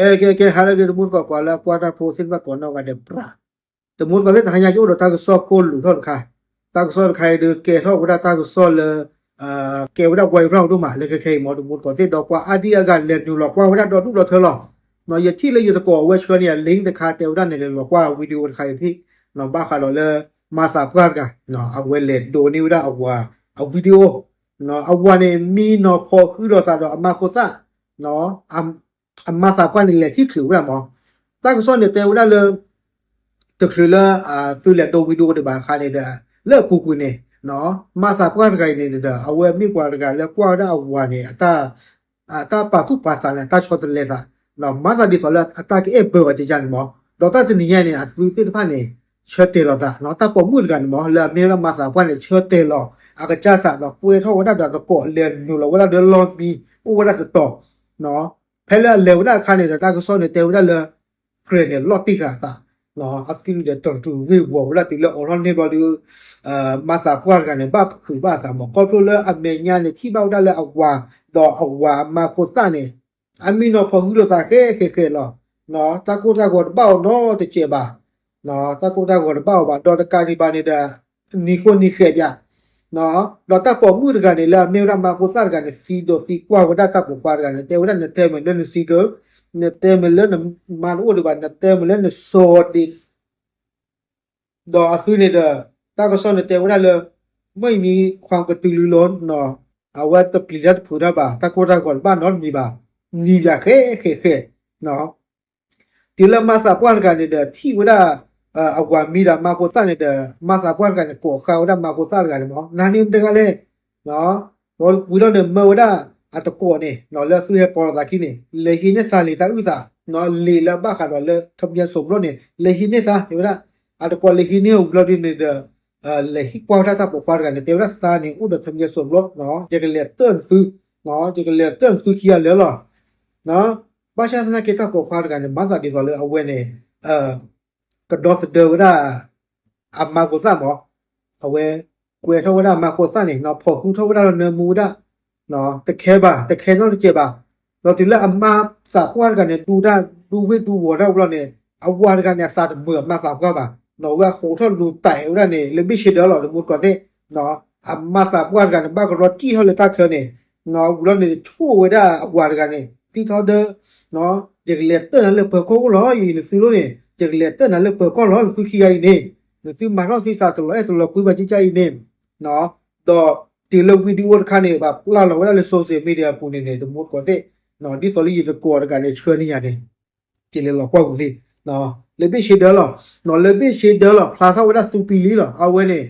ကဲ ကဲ ကဲ ဟါလၢအဂ့ၤ တမူတကိး ပှၤလၢအကွၢ်တၢ်ဖိသ့ၣ်တဖၣ်ကိးနီၢ်ဂၤဒဲး ပြး တမူတကိးသ့ၣ် တဟါညါ ယအိၣ်ဒီးတၢ်ကစီၣ်ကိၢ်လူးထီၣ်တခါ, တၢ်ကစီၣ်တခါအံၤဒုး ကဲထီၣ်ဝဲဒၣ်တၢ်ကစီၣ်လၢ ကဲဝဲဒၣ် viral ဒိၣ်မး လၢခဲခဲအံၤမ့ၢ် တမူတကိးသ့ၣ် ဒီးပှၤအါဒံအါဂၤလဲၤနုာ်လီၤကွၢ်ဝဲဒၣ်ဒီဒူၣ်ဒီထၢလီၤ. ယထံၣ်လၢယသကိးအဝဲဆှၢန့ၢ်ယၤ link တခါ တဲဝဲဒၣ်န့ၣ် လဲၤလီၤကွၢ် video တခါအံၤထံၣ်, ဘၣ်ဃးဒီးလၢ မၤသးပှၢ်တဂၤ အဝဲလဲၤဒိးန့ၢ်ဝဲဒၣ်အဝၤ အ video, အဝၤန့ၣ် မံနီၤဖီၣ်ဃုာ်ဒီးသးဒီးအမါဖိသၣ် အမၤသးပှၢ်န့ၣ် လဲၤထံၣ်ချုးဝဲဒၣ်မး, တၢ်ကစီၣ်န့ၣ်တဲဝဲဒၣ်လၢ တချုးလၢ သုလဲၤဒိ video ဒံးဘၣ်အခါန့ၣ်ဒီး လၢအပူၤကွံာ်န့ၣ် မၤသးပှၢ်တဂၤအံၤန့ၣ်ဒီး အဝဲမ့ၢ်ပှၤတဂၤလၢကွၢ်ဝဲဒၣ်အဝၤန့ၣ် အတၢ်ပာ်သူၣ်ပာ်သးန့ၣ် အတၢ်ဆီတလဲသး, မၤသးဒ်သိးလၢအတၢ်ကအဲၣ်ဘၢဘၣ်ကကန့ၣ်မး, ဒီးတၢ်တနံၤညါန့ၣ် အသုသ့ၣ်တဖၣ်န့ၣ် ဆၢတဲာ်လီၤသး, တၢ်ပိာ်မုၣ်တဂၤန့ၣ်မး လၢအမ့ၢ်ဝဲဒၣ်မၤသးပှၢ်န့ၣ် ဆၢတဲာ်လီၤ အကစၢ်သးဒီးကွဲထီၣ်ဝဲဒၣ်ဒီးသကိး လဲၤနုာ်လီၤဝဲဒၣ်ဒီးလီၢ်မံ အိၣ်ဝဲဒၣ်တတီၤ, ဖဲလၢအလဲၤဝဲဒၣ်အခါန့ၣ်ဒီး တၢ်ကစီၣ်န့ၣ်တဲဝဲဒၣ်လၢ ကြဲးန့ၣ်လီၤတံၢ်ဃာ်အသး, အသုန့ၣ်ဒီးတရူးဝ့ၢ်ဝီၤဝဲဒၣ်တုၤလၢအိးထီၣ်န့ၢ်ဘျီဒီး မၤသးပှၢ်တဂၤန့ၣ် ဘၣ်ဖုးဘၣ်အသးမး ခီဖျိလၢအမဲာ်ညါန့ၣ် ထံၣ်ဘၣ်ဝဲဒၣ်လၢအဝၤ ဒီးအဝၤအမါဖိသၣ်န့ၣ် အမံနီၤဖီၣ်ဃုာ်လိာ်သးဃဲဃဲဃဲလီၤ, တၢ်ကိၢ်တၢ်ဂီၤတဘၣ်အီၤနီတစဲးဘၣ်, တၢ်ကိၢ်တၢ်ဂီၤတဘၣ်အီၤဘၣ် ဒီးတကးဒံးဘၣ်န့ၣ်ဒီး နံၤဃိနံၤဃဲးပၠး ဒီးတၢ်ပိာ်မုၣ်တဂၤန့ၣ် လၢအမ့ၢ်ဝဲဒၣ်မါဖိသၣ်တဂၤန့ၣ် သံဒိးသံကွၢ်ဝဲဒၣ်တၢ်ပိာ်ခွါတဂၤန့ၣ် တဲဝဲဒၣ် နတဲမ့ၢ်လၢန single, နတဲမ့ၢ်လၢနမါတအိၣ်ဒံးဘၣ် နတဲမ့ၢ်လၢနစီၤဒံး ဒီးအသုန့ၣ်ဒီး တၢ်ကစီၣ်န့ၣ်တဲဝဲဒၣ်လၢ မ့ၢ်အံၤမံခွါကတုၤလံလီၤ, အဝဲတပျံၤတၢ်တဖုးတၢ်ဘၣ် တၢ်ကိၢ်တၢ်ဂီၤတဘၣ်နီတမံၤဘၣ်, နံၤပၠးဃဲဃဲဃဲ တုၤလၢမၤသးပှၢ်တဂၤန့ၣ်ဒီး ထံၣ်ဝဲဒၣ် အဝၤမံဒီးမါဖိသၣ်န့ၣ်ဒီး မၤသးပှၢ်တဂၤန့ၣ် ကိးဃာ်ဝဲဒၣ်မါဖိသၣ်တဂၤန့ၣ်မး နၤန့ၣ်မတဂၤလဲၣ်, ဝံၤလီၤန့ၣ် မၢဝဲဒၣ်အတကိးန့ၣ် လၢသုဟဲပိာ်လိာ်သးခံန့ၣ် လဲၤဟံးန့ၢ်သးလံာ်တၢ်အုၣ်သး, လံာ်လၢဘၣ်ဃးဒီးလၢ ทะเบียนสมรส န့ၣ် လဲၤဟံးန့ၢ်သး တဲဝဲဒၣ်, အတကိးလဲၤဟံးန့ၢ်ဝံၤလီၤဒ်န့ၣ်ဒီး လဲၤဟံးကွၢ်ဝဲဒၣ်တၢ်ပိာ်ခွါတဂၤန့ၣ် တဲဝဲဒၣ်သးန့ၣ် အိၣ်ဒီး ทะเบียนสมรส ယကလဲၤတၢၢ်နသု, ယကလဲၤတၢၢ်နသုခံဂၤလၢာ်လီၤ, ဘၣ်ဆၣ်သနာ်က့တၢ်ပိာ်ခွါတဂၤန့ၣ် မၤသးဒ်သိးလၢအဝဲန့ၣ် ကဒီသဒၢဝဲဒၣ် အမါဖိသၣ်မး, အဝဲကွဲထီၣ်ဝဲဒၣ်အမါဖိသၣ်န့ၣ် ဖီၣ်ဃုထီၣ်ဝဲဒၣ်လီၤနၢမူဝဲဒၣ်, တခဲဘၣ် တခဲနီတစဲးဘၣ်, ဒီးတုၤလၢအမါသးပှၢ်တဂၤန့ၣ် ဒူတၢ်ဒူဝ့ၢ်ဒူဝီၤတၢ်ဝံၤလီၤန့ၣ် အဝၤတဂၤန့ၣ် အသးတမုာ်အမါသးပှၢ်ဘၣ်, အဝဲအဃိးထီၣ်လူၤတဲာ်ဝဲဒၣ်န့ၣ် လၢဘ့ၣ်ဆ့ဒၢလီၤ တမူတကိးသ့ၣ် အမါသးပှၢ်တဂၤန့ၣ် ဘၣ်ကရီတံၢ်ထီၣ်လၢတၢ်ချၢန့ၣ်, ဝံၤလီၤန့ၣ် ဆိၣ်ဝဲဒၣ်အဝၤတဂၤန့ၣ် သံထီဒါ ယကလဲၤတၢၢ်နၤလၢပၢၤကီၢ်အိၣ်လီၤအံၤ နသုလီၤန့ၣ် ယကလဲၤတၢၢ်နၤလၢပၢၤကီၢ်လီၤ နသုခံဂၤအံၤန့ၣ်, နသုမၤထီၣ်သုသးတလီၤအဲၣ်တလီၤကွံဘၣ်ကကါအံၤန့ၣ်, ဒီးတုၤလၢ video တခါန့ၣ် ပှၤပျၢ်လီၤဝဲဒၣ်လၢ social media အပူၤန့ၣ်န့ၣ် တမူတကိးသ့ၣ်, ဒ်သိးလၢယသကိးတဂၤန့ၣ် ဆှၢန့ၢ်ယၤန့ၣ် ကလဲၤလီၤကွၢ်ဝံၤလံ, လၢဘ့ၣ်ဆ့ဒၢလီၤ, လၢဘ့ၣ်ဆ့ဒၢလီၤ ဖျါထီၣ်ဝဲဒၣ်သူပံလံလီၤ အဝဲန့ၣ်,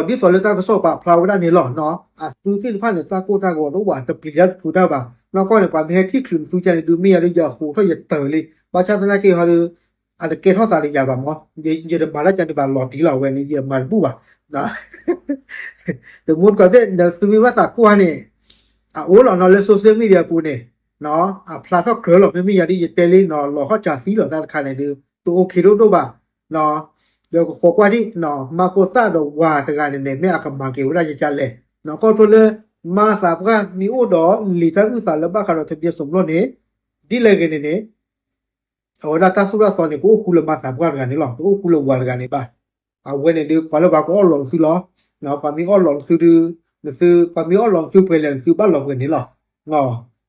ဒီးဒ်သိးလၢတၢ်ကစီၣ်ပာ်ဖျါဝဲဒၣ်န့ၣ်လီၤ, အသုသ့ၣ်တဖၣ်န့ၣ် တၢ်ကိၢ်တၢ်ဂီၤတအိၣ်ဘၣ် တပျံၤတၢ်တဖုးတၢ်ဘၣ်, နီၢ်ကီၢ်န့ၣ် ပှၤမ့ၢ်ဟဲထံၣ်ချုးနသုကန့ၣ် ဒုးမ့ၢ်ယၤဒုးယဃိးထီၣ်ယတၢၤလံ, ဘၣ်ဆၣ်သနာ်က့ဟီဒီး အတကဲထီၣ်သးဒီးယၤဘၣ်မး, ယတမၤတၢ်ကန့ၣ်ဘၣ်လီၤတံၢ်လီၤ အဝဲန့ၣ် ယမၤတဘူၣ်ဘၣ် တမူတကိးသ့ၣ် နသုမ့ၢ်ဘၣ်သးကွၢ်န့ၣ် အအိၣ်လီၤနီၤလၢ social media အပူၤန့ၣ်, အဖျါထီၣ်ကြၢးလီၤ မ့မ့ၢ်ယၤဒ်ယတဲလံနီၤ လီၤဟီၣ်စၢသံလီၤတၢ်တခါန့ၣ်ဒုး တအိၣ်ခ့ဒိၣ်ဒိၣ်ဘၣ်, ဒီးကဃိးကွၢ်ဒံး မါဖိသၣ်ဒီးဝၤတဂၤန့ၣ်န့ၣ် မ့ၢ်အကမၤက့ၤဝဲဒၣ်ယကလဲၣ်, ခီဖျိလၢ မါသးပှၢ်မ့ၢ်အိၣ်ဒီးလံာ်တၢ်အုၣ်သးလၢဘၣ်ဃးဒီး ทะเบียนสมรส န့ၣ် ဒ်လဲၣ်ဂ့ၤန့ၣ်န့ၣ် အဝဲဒၣ်တၢ်သိၣ်တၢ်သီန့ၣ် ကအိၣ်ဃူလၢမါသးပှၢ်တဂၤန့ၣ်လီၤ. တအိၣ်ဃူလၢဝၤတဂၤန့ၣ်ဘၣ်. အဝဲန့ၣ်ဒုး ပှၤလၢပှၤကအီၣ်လီၤနသုလီၤ. ပှၤမ့ၢ်အီၣ်လီၤနသုဒုး နသု ပှၤမ့ၢ်အီၣ်လီၤနသုပှဲၤလဲၣ် နသုဘၣ်လီၤပှဲၤန့ၣ်လီၤ.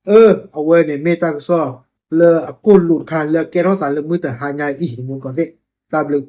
အၢ အဝဲန့ၣ်မ့ၢ်တၢ်ကစီၣ်လၢအကိၢ်လိာ်တခါလၢကဲထီၣ်သးလၢမုၢ်တဟါညါအံၤ တမူတကိးသ့ၣ် တၢ်ဘျုး